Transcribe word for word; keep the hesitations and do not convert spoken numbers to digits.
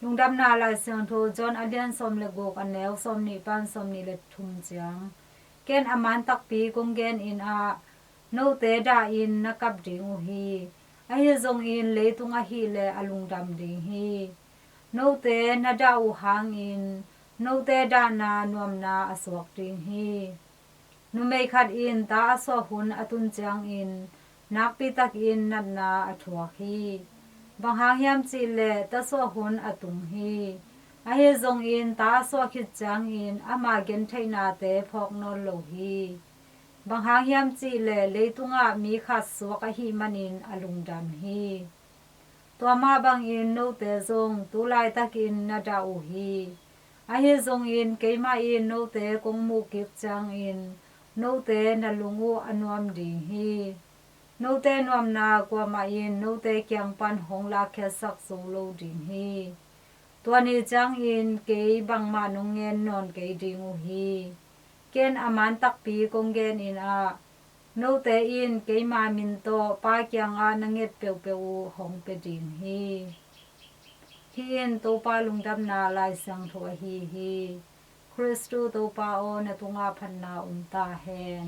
Lungdamna Lai Siangtho John a lian sawm le guk, a neu sawm nih pan sawm nih le thum ciang. Ken a man takpi kong gen in ah, note dah in na kap ding uh hi. Ahi zongin leitung ahih leh a lungdam ding hi. Note na dah uh hangin note dahna nuamna a suak ding hi. Numei khat in ta a suah hun a tun ciangin nakpi takin natna a thuak hi. Bang hang hiam cih leh ta suah hun a tung hi. Ahi zongin ta a suah khit ciangin ama gentheihnate phawk nawn lo hi. Bang hang hiam cih leh leitungah mi khat suak ahih manin a lungdam hi. Tua mah bangin note zong tu laitakin na dah uh hi. Ahi zongin keimah in note kong muh kik ciangin note na lung uh a nuam ding hi. Note nuamna kuamah in note kiang pan hong lakkhiatsak zo lo ding hi. Tua ni ciangin kei bangmah nong ngen nawn kei ding uh hi. Ken a man takpi kong gen in ah, note in keima min tawh Pa kiangah na nget peuhpeuh uh hong pia ding hi. Hih in Topa Lungdamna Lai Siangtho ahi hi. Khristu Topa aw, na tungah phatna om ta hen.